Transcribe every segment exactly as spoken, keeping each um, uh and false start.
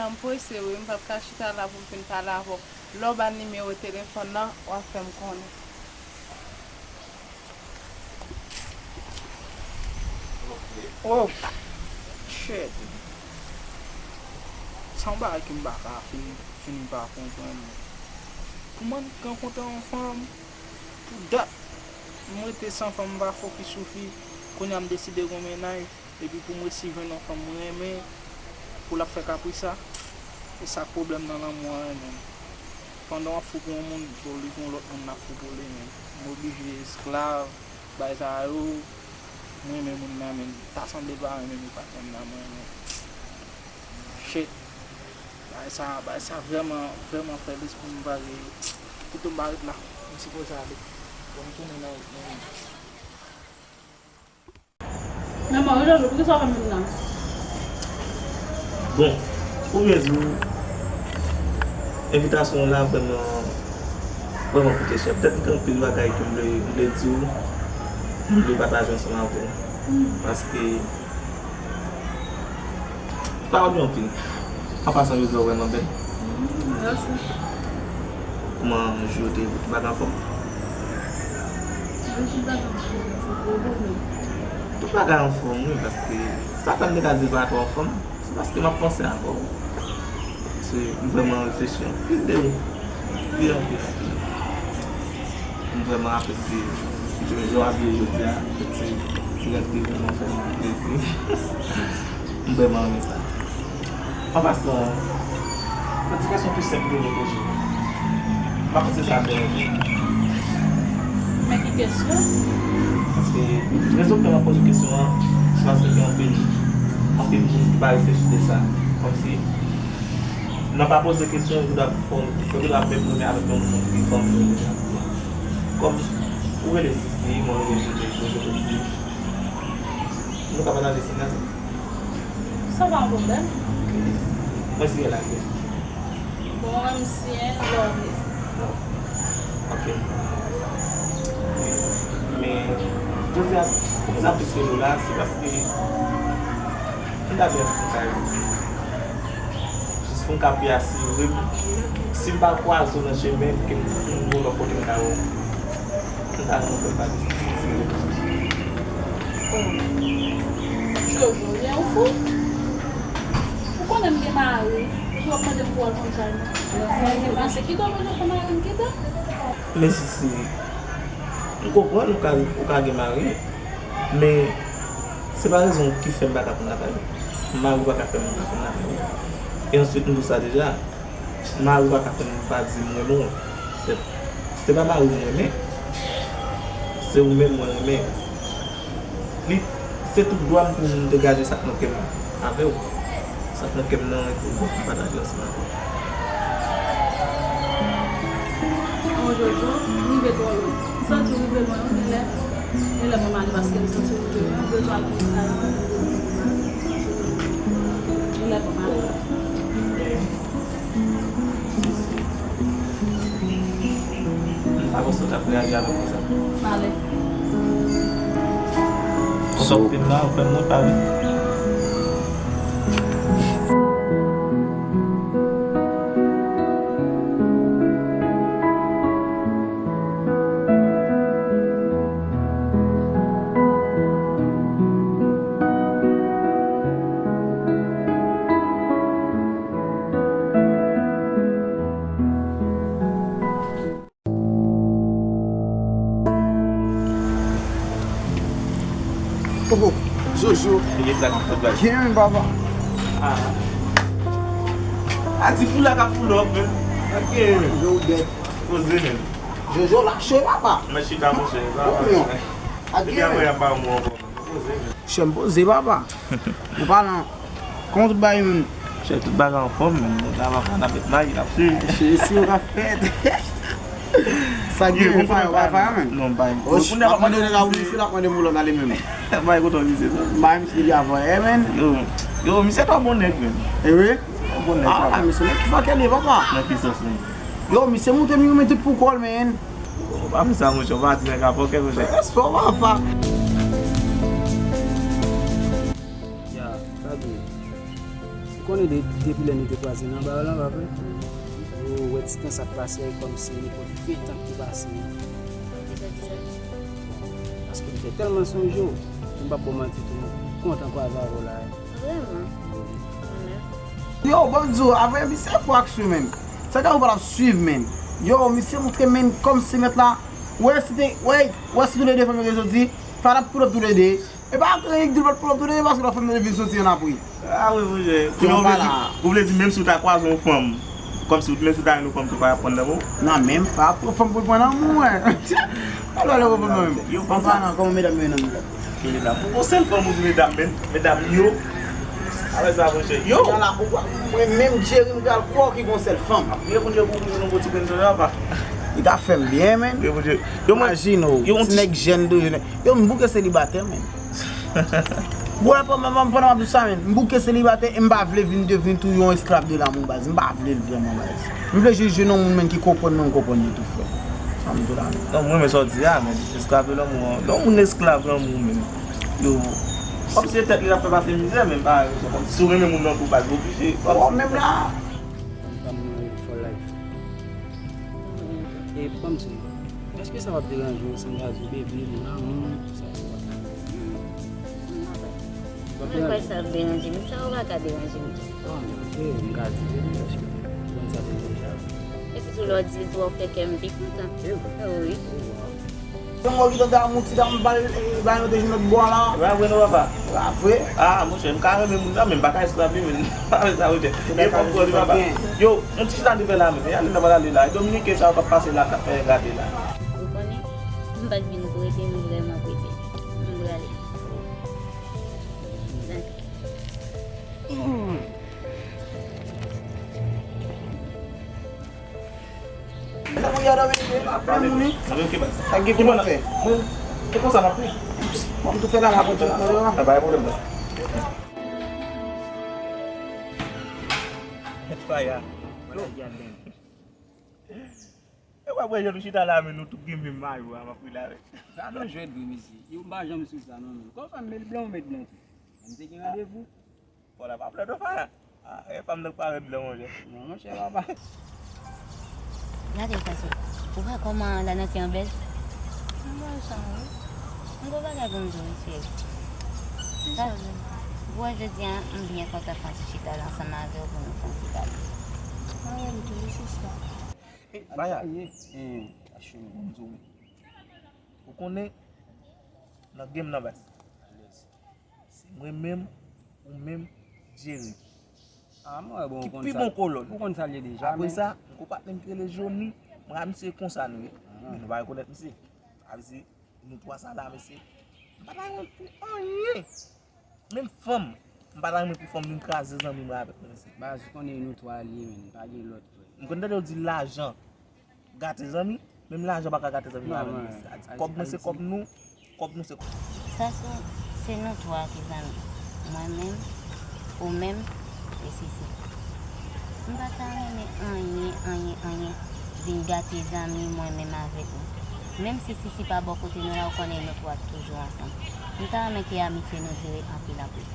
M prese wi, m p ap ka chita la pou m fin pale avè w. Lè w ba nimewo telefòn nan, w ap fè m konnen. Oh, shit. Se yon bagay ke m pa ka fin, fini pa konprann. Pou m rankontre yon fanm, pou dat, m rete san fanm, m pa fokis sou fi. Kounye a m deside gen yon mennaj. Epi pou m resi jwenn yon fanm mwen renmen, pou l ap fè kapris sa, e sa k pwoblèm nan lanmou an, menm. Pandan w ap fou pou yon moun, bon, li gen yon lòt moun l ap fou pou li, menm. M oblije esklav, bay sa yo, m renmen moun nan, menm. Ta sanble l pa renmen m, e patnè m nan, m renmen. Shit. Bagay sa, bagay sa vrèman, vrèman fè lespri m vage. Pito m pa ret la. M sipoze ale. Bon, m tounen nan wout mwen. Men mwen, Jojo, poukisa w pa menm nan? Bon, pou byen di w, envitasyon w la vrèman, vrèman koute chè. Petèt m gen anpil bagay ke m vle, m vle di w, m vle pataje ansanm avè w. Paske, pawòl yo anpil. An pasan, Jojo vrèman bèl. Mèsi. Kòman jou yo te ye? Tout bagay anfòm? Tout bagay anfòm, wi, paske sa fè m te ka di l pa twò anfòm, se paske m ap panse avè w. Se, m vrèman reflechi anpil de ou. Anpil, anpil, anpil. M vrèman apresye jan w abiye jodi a, ti, ti rad ki vrèman fè m plezi. M vrèman renmen sa. An pasan, yon ti kesyon tou senp pou nou poze. M pa panse sa deranje. Men ki kesyon? Paske rezon k fè m ap poze kesyon an, se paske gen anpil, anpil moun ki pa reflechi de sa. Kòmsi, nan pa poze kesyon, yo ta fè w, yo ta menm renmen avèk yon moun ki fanm yo deja. Kòm ou rele Sisi, mwen rele Jojo, Jojo Sisi. Nou ka pataje siy nan sa? Sa pa yon pwoblèm. Mwen siyen lakèl? Bon, mwen m siyen love. Ok. Men, jodi a, poukisa m plis ke nou la, se paske m ta byen konn sa yo. Jis pou m ka pi asire m, si m pa kwaze w nan chemen, ke m, m gon lòt kote m ka wè w. M ta renmen fè m pale sou sa. Oh. Jojo, men ou fou? Ou konnen m gen mari, epi w ap mande m pou al konn sa yo. Mwen gen panse kite w, Jojo, fè mari m kite. Men Sisi, m konprann ou ka, ou ka gen mari, men se pa rezon ki fè m pa ka konn lakay ou. Mari ou pa ka fè m pa konn lakay ou. E answit, m di w sa deja, mari ou pa ka fè m pa di m renmen w. Se, se pa mari w m renmen, se ou menm mwen renmen. Li, se tout dwa m pou m degaje sa k nan kè m avè w. Sa k nan kè m nan, e tout dwa pou m pataje ansanm avè w. Bon, Jojo, m rive twò lwen. M santi w rive lwen, wi, lè, e lè pou m ale, paske m santi w rive lwen, m bezwen al pou m ale. Li lè pou m ale. M pa panse w t ap reyaji avè m konsa. Pale. Sòt pen la, ou fè m wont avè l. Oh, Jojo. Byen, papa. Ah. A ti fou la ka fou lòk, men. Ok. Yo, dèt. Poze, men. Jojo lache, papa. Mwen chita, monchè. Epi apre, y ap ba m ankò. Chè m poze, papa. Ou palan. Kòman tout bagay menm? Chè, tout bagay anfòm, menm. Nou travay, n ap met may, n ap swiv. Chè, si yo ka fèt. Sa gen, faya, faya, faya, menm. Non, bay. Osh, m ap mande nèg la pou misye, l ap mande pou lòt ale menm. Bay kote misye, non. Bay misye depi avan yè, menm. Yo, yo, misye twò bon nèg, menm. E wi? Twò bon nèg, papa. Ah, misye, men ki fòkè li, papa. Nan ki sans, menm? Yo, misye moute m, yo met tout pou kò l, menm. Ou pa fè sa, monchè, ou pa di nèg la fòkè, monchè. Fè respè w, papa. Ya, sa dwe. Konnen de, depi lè nou te kwaze nan bar la, pa vre? Ou wè ti tan sa k pase a, e kòmsi nenpòt ven tan ki pase. Paske m te tèlman sonje w, m p ap ba w manti tou, m kontan kwaze avè w la. Vrèman? Wi. Mwen menm. Yo, bon, m di w, avè misye fò aksyon, menn. Sa ka ou pa t ap swiv, menn. Yo, misye montre, menn, kòmsi mèt la. Wè, si te, wè, wè, si nou lede fanm yo te soti, fè n ap pull up tou lede. E pa anyen k di l pa t pran tou de, paske lòt fanm yo te vin soti ann apre. Ah wi, monchè. Kounye a ou vle di, ou vle di menm si w ta kwaze yon fanm, kòmsi menm si w ta renmen yon fanm, tou pa ap pran nan men w? Nan men m, pa pran fanm pou l pran nan men w, wè. Alò, lè w pran nan men m. Yo, an palan, kòman medam yo ye nan men w? Ki medam? Ou gon sèl fanm ou di medam, men, medam yo. Apre sa, monchè. Yo! Mwen menm, Jerry, m pral kwè w ki gon sèl fanm. Yo, kounye a pou ou, nou gon ti grenn jan apa. Li ta fè m byen, menn. Yo, monchè. Yo, mwen, imajine w, yo, yon ti nèg jèn de, yo, m bouke selibatè, menn. Bwè, pandan, pandan, pandan m ap di sa, menn, m bouke selibatè e m pa vle vin devni tou yon esklav de lanmou, baz. M pa vle l vrèman, baz. M vle jis jwenn yon moun, menn, ki konprann mwen, m konprann li tou, frè. Sa m di w la, menn. Non, mwen, men sa w di a, menn. Esklav de lanmou an. Lè yon moun esklav lanmou, menn. Yo, kòmsi se tèt li l ap fè pase mizè, menn, pa, kòmsi si w renmen moun nan tou, baz, oblije. Bon, menm la. Fanm nan for life. E kòmsi, èske sa p ap deranje w si m ta di w, baby, mon amour, tout sa yo? Mwen kwè sa ap deranje m. Sa yo pa ka deranje m tou. Oh, mon Dieu, m ka di, baby, èske ou konn sa te deja? Epi tou lè w di l tou, w ap fè kè m pi kontan. Wi. Wi. Yon mò ki tande amou ti dam bal, eh, ba nou te jwenn lòt bò la. Vre, vre, non, papa. Vre. Ah, monchè, m ka renmen moun sa, men m pa ka esklav li, men. Pa vle sa, monchè. E pòp gòl li, papa. Yo, yon ti chita nou fè la, men. E ale nan pral ale la. E Dominiken sa yo k ap pase la, k ap fè gate la. Ou konnen, m pa t vin pou rete, m vrèman prese. M prale. Sa pou y a dòmi, apre moun, wi. Sa gen pou nou fè. Bon, se konsa m ap fè. Bon, m tou fè la, m ap kontinye fè la. Sa pa gen pwoblèm, non. Faya. E w ap wè jan nou chita la, men nou tout gen menm mayo a, m ap ri la, wi. Sa nou jwèt vre, mesye. Yo, m pa janm sou sa, non, non. Kòman fè m met blan, ou met blan tou? M te gen randevou. Fò la pa plè non, Faya. Ah, e fanm nan k parèt blan, monchè. Non, monchè, papa. Gade sa, sè. Ou wè kòman lanati an bèl? M wè sa, wi. M gon bagay pou m di w, mesye. Ki sa, menm? Ou wè, jodi a, m byen kontan fè yon ti chita la ansanm avè w pou nou fè yon ti pale. Mwen menm tou, wi, sista. Faya, eh, achou, m di w, ou konnen, nan game nan, baz. Se mwen menm, ou menm, Jerry. Ah, mwen wè, bon, ki pi bon kolòn. Ou konn sa l ye deja, men. Apre sa, m gon patnè m ki rele Johnny. Mwen ak misye konsa nou ye. Ah. Men nou pa rekonèt misye. Sa vle di, nou twa sa la, mesye. M pa ta renmen pou anyen. Menm fanm. M pa ta renmen pou fanm vin kraze zanmi mwen avèk mwen, mesye. Baz, ou konnen nou twa l ye, men. Pa gen lòt, frè. M konn tande yo di lajan gate zanmi, menm lajan pa ka gate zanmi avè nou. Sa di, kòb mwen se kòb nou, kòb nou se kòb. Sasou, se nou twa ki zanmi. Mwen menm, ou menm, e Sisi. M pa ta renmen anyen, anyen, anyen vin gate zanmi mwen menm avèk ou. Menm si Sisi pa bò kote nou la, ou konnen nou twa toujou ansanm. M ta renmen ke amitye nou dire anpil, anpil.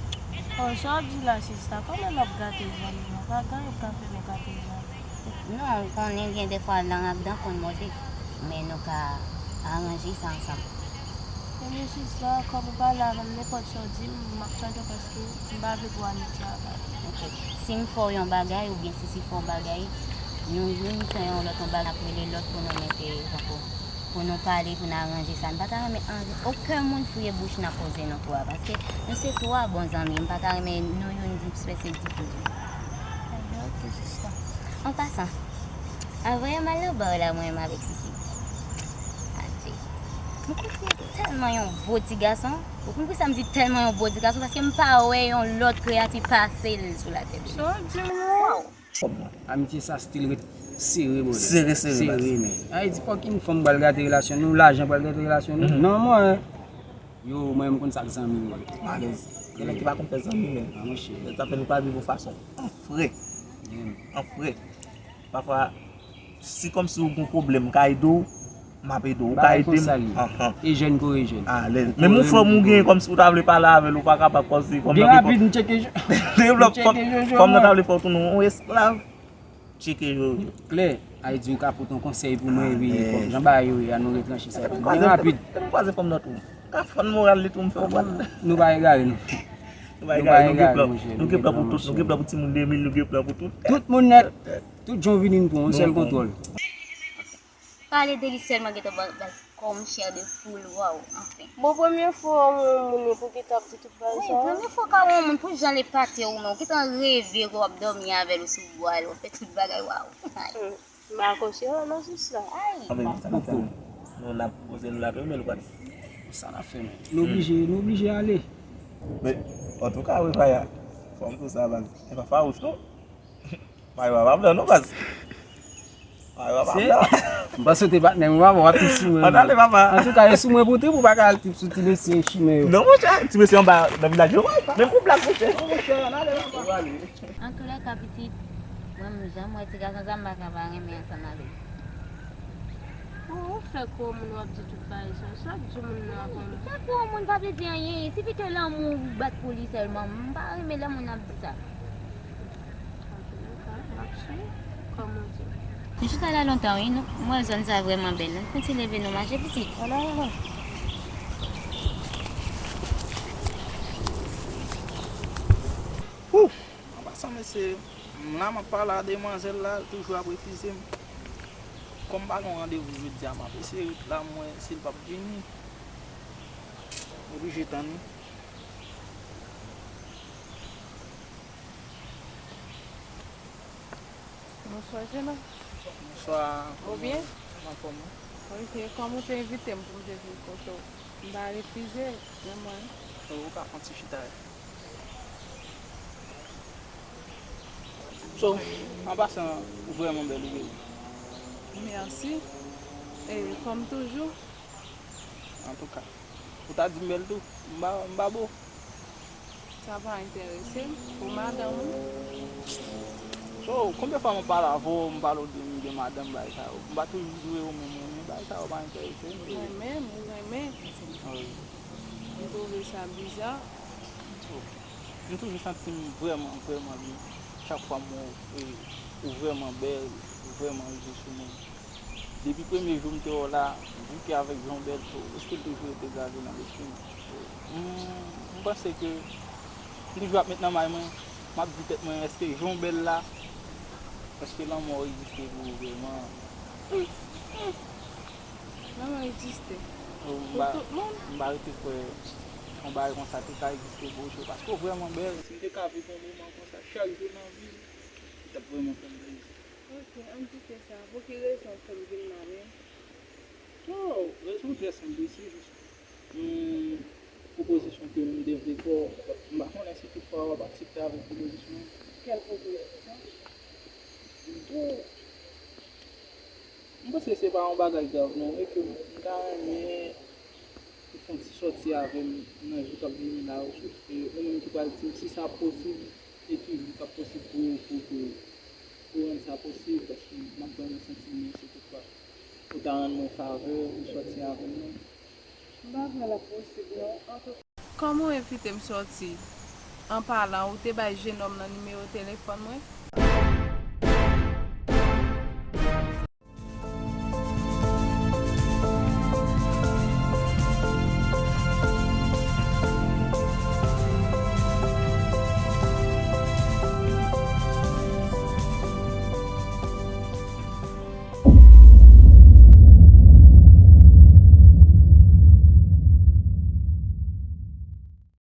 Oh, sa w ap di la, sista? Kòman n ap gate zanmi nou? Pa gen anyen k ka fè nou gate zanmi. Non, ou konnen gen dèfwa lang ak dan konn mòde, men nou ka aranje sa ansanm. Ebyen, sista, kòm ou pale avè m, nenpòt sa w di m, m ap tande w paske m pa vle pou amitye a gate. Ok. Si m fè w yon bagay oubyen si Sisi fè w yon bagay, nou youn fè yon lòt yon bagay, n ap rele lòt pou nou mete tankou, pou nou pale, pou n aranje sa. M pa ta renmen anyen, okenn moun fouye bouch nan koze nou twa, paske nou se twa bon zanmi, m pa ta renmen nou youn disperse ditou. Ebyen, ok, sista. An pasan, anvan m al nan bar la, mwen menm avèk Sisi. Adje. M kontre tèlman yon bo ti gason. Ou konprann sa m di tèlman yon bo ti gason, paske m pa wè yon lòt kreyati pase l sou latè. Sa w di m? Waw. Amitye sa still ret sere, brother. Sere, sere, baz. Sere, men. Sa vle di fucking fanm pral gate relasyon nou, lajan pral gate relasyon nou. Mhm. Non, mwen. Yo, mwen, m konn sa k zanmi, mwen. Alèz. Gen nèg ki pa konn fè zanmi, men. Ah, monchè. Sa fè nou pral viv yon fason an frè. An frè. Pafwa, si kòmsi ou gon pwoblèm, m ka ede w. M ap ede w, ou ka ede m. Anhan. E jèn kore jèn. Alèz. Menm yon fanm ou genyen kòmsi ou ta vle pale avè l, ou pa kapab kòmsi fanm nan te fè. Byen rapid, m tcheke Jojo. Fanm nan ta vle fè w tounen yon esklav. Tcheke Jojo. Klè, Ayiti, ou ka pote yon konsèy pou mwen, epi kòm jan bagay yo ye a, nou retranche sa. Byen rapid. Lè m kwaze fanm nan tou. Ka fann moral li tou, m fè w pran. Nou pa egare, non. Nou pa egare, nou gen plan. Nou gen plan pou tout, nou gen plan pou timoun de mil, nou gen plan pou tout. Tout moun nèt. Tout jan w vini, n pran yon sèl kontwòl. Pale de li sèlman gentan ba-, ba-, kòm chè de poul, waw, anfen. Bon, premye fwa w wè yon moun, pou ki t ap di tout bagay sa? Wi, premye fwa w ka wè yon moun, pou jan l epate w, men w gentan reve ke w ap dòmi avè l, ou sou bwa l, w ap fè tout bagay, waw. Hmm. M pa konsidan nan sans la. Ay. Anben, sa n ap fè, nou, n ap poze nou la, men nou pa. Sa n ap fè, men. Nou oblije, nou oblije ale. Men, antouka, wi, Faya, fò m di w sa, baz. E pa fawouch, non. Mayo a pa blan non, baz. Mayo a pa blan. M panse w te patnè m, papa, w ap trip sou mwen. Ann ale, papa. Antouka, e sou mwen pou trip, ou pa ka al trip sou ti mesye chimè yo. Non, monchè, ti mesye anba nan vilaj yo, menm pou blag, monchè. Non, monchè, ann ale, papa. Antoulèka, pitit, mwen menm, jan m wè ti gason sa, m pa ka pa renmen ansanm avè l. Ou, ou fè kou moun w ap di tout bagay sa, sa ap di moun nan konn. Fè kou moun pa vle di anyen, sifi ke lanmou ou bat pou li sèlman, m pa renmen lè moun ap di sa. Antoulèka, m ap swiv, kòman di. Nou chita la lontan, wi, nou, m wè zòn sa vrèman bèl. Ann fè ti leve nou mache, pitit. Ala, ala. Wouw! An pasan, mesye, m la, m ap pale a demwazèl la, l toujou ap refize m. Kòm m pa gen yon randevou jodi a, m ap eseye ret la, m wè si l p ap vini. M oblije tann li. Bonswa, jèn òm. Bonswa. Ou byen? M anfòm, wi. Ok, kòm ou te envite m pou m te vin kote w, m pa refize, men mwen. Ou ka pran ti chita. So, an pasan, ou vrèman bèl, wi, baby. Mèsi. E, kòm toujou. Antouka. Ou ta di m bèl tou. M pa, m pa bo. Sa pa enterese m. Ou madanm ou. So, konbyen fwa mwen pale avè w, m pale w de m gen madanm, bagay sa yo. M pa toujou di w, men mwen, men bagay sa yo pa enterese m. Mwen menm, ou renmen. Wi. M twouve sa biza. So, m toujou santi m vrèman, vrèman byen. Chak fwa m wè w, e, ou vrèman bèl, ou vrèman rive sou mwen. Depi premye jou m te wè w la, bouke avèk jan w bèl, so, èske l toujou rete grave nan lespri m? So, m, m panse ke m toujou ap met nan may mwen, m ap di tèt mwen, èske jan w bèl la, èske lanmò egziste pou ou vrèman? Lanmò egziste pou tout moun? M pa rete kwè yon bagay konsa te ka egziste pou ou, paske w vrèman bèl. Si m te ka viv yon moman konsa chak jou nan vi m, li t ap vrèman fè m plezi. Ok, ann kite sa. Pou ki rezon w fè m vin la menm? Oh, rezon trè senp, wi, se jis yon pwopozisyon ke m te vle fè w. M pa konnen si toutfwa w ap aksepte avèk pwopozisyon an. Kèl pwopozisyon? Bon, m panse se pa yon bagay grav non, e ke m ta renmen ou fè yon ti sòti avè m nan jou k ap vini la yo, e ou menm ki pral di m si sa posib, e ki jou k ap posib pou, pou, pou, pou rann sa posib, paske m ap vrèman santi m byen si toutfwa ou ta rann mwen favè, ou sòti avè m nan. M pa kwè l ap posib non, antouka. Kòm ou envite m sòti, an palan, ou te bay jenòm nan nimewo telefòn mwen?